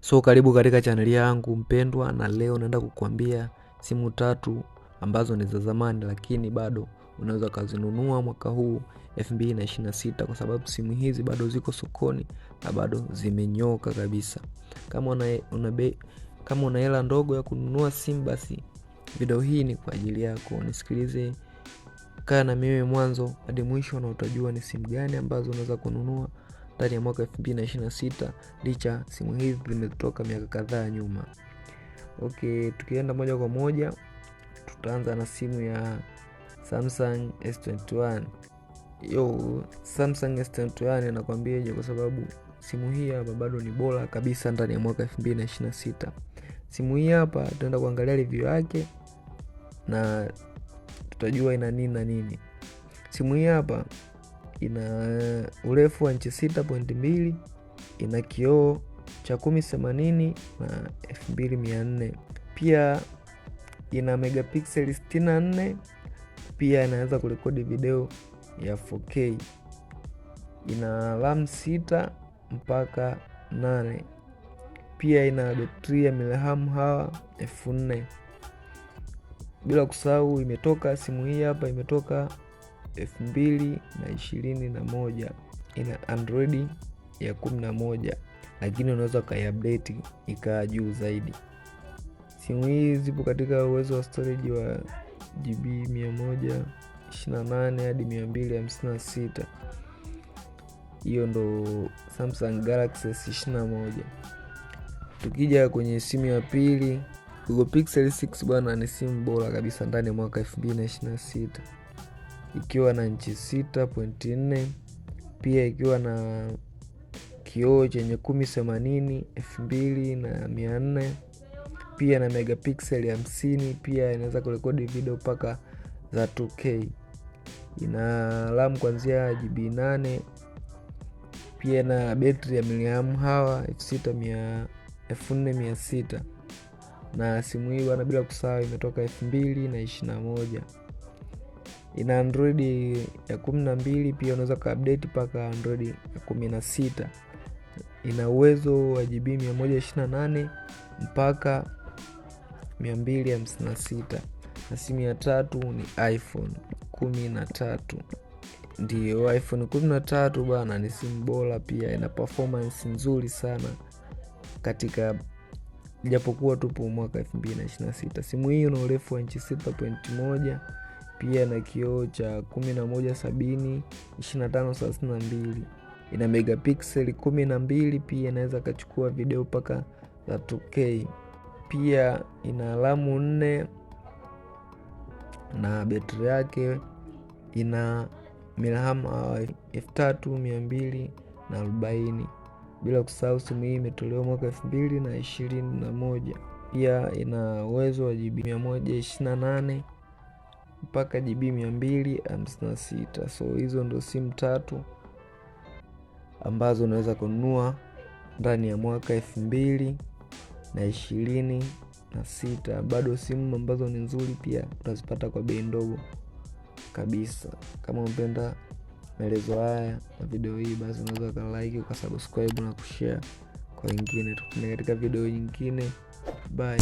So karibu katika chaneli yangu mpendwa, na leo naenda kukuambia simu tatu ambazo ni za zamani, lakini bado unaweza ukazinunua mwaka huu 2026 kwa sababu simu hizi bado ziko sokoni na bado zimenyoka kabisa. Kama kama una hela ndogo ya kununua simu, basi video hii ni kwa ajili yako. Nisikilize, kaa na mimi mwanzo hadi mwisho na utajua ni simu gani ambazo unaweza kununua ndani ya mwaka 2026 licha simu hizi zimetoka miaka kadhaa nyuma. Okay, tukienda moja kwa moja tutaanza na simu ya Samsung S21. Yo, Samsung S21 nakwambiaje, kwa sababu simu hii hapa bado ni bora kabisa ndani ya mwaka 2026. Simu hii hapa tutaenda kuangalia review yake na tutajua ina nini na nini. Simu hii hapa ina urefu wa inchi 6.2, ina kioo cha 1080 na 2400. Pia ina megapixel 64, pia inaweza kurekodi video ya 4K. Ina RAM 6 mpaka 8. Pia ina betri ya miliamu hawa 4000. Bila kusahau imetoka simu hii hapa imetoka 2021, ina Android ya 11, lakini unaweza ukaiupdate ikaa juu zaidi. Simu hii zipo katika uwezo wa storage wa GB 128 hadi 256. Hiyo ndo Samsung Galaxy S21. Tukija kwenye simu ya pili, Google Pixel 6 bwana, ni simu bora kabisa ndani ya mwaka 2026 ikiwa na inchi 6.4, pia ikiwa na kioo chenye 1080 2400, pia na megapixel 50, pia inaweza kurekodi video mpaka za 2K. Ina RAM kuanzia GB 8, pia na betri ya miliamu hawa 4600. Na simu hii bwana, bila kusahau imetoka 2021. Ina Android ya 12, pia unaweza kuupdate mpaka Android ya 16. Ina uwezo wa GB 128 mpaka 256. Na simu ya tatu ni iPhone 13. Ndiyo, iPhone 13 bwana, ni simu bora, pia ina performance nzuri sana katika, japokuwa tupo mwaka 2026. Simu hii ina urefu wa inchi 6.1, pia na kioo cha 1170 2532. Ina megapixel 12, pia inaweza kachukua video mpaka za 2K. Pia ina RAM 4 na betri yake ina miliamu 3240. Bila kusahau simu hii imetolewa mwaka 2021. Pia ina uwezo wa GB 128 mpaka GB 256. So hizo ndo simu tatu ambazo unaweza kununua ndani ya mwaka 2026. Bado simu ambazo ni nzuri, pia utazipata kwa bei ndogo kabisa. Kama unapenda maelezo haya na video hii, basi unaweza ukalike, ukasubscribe na kushare kwa wengine. Tukutane katika video nyingine. Bye.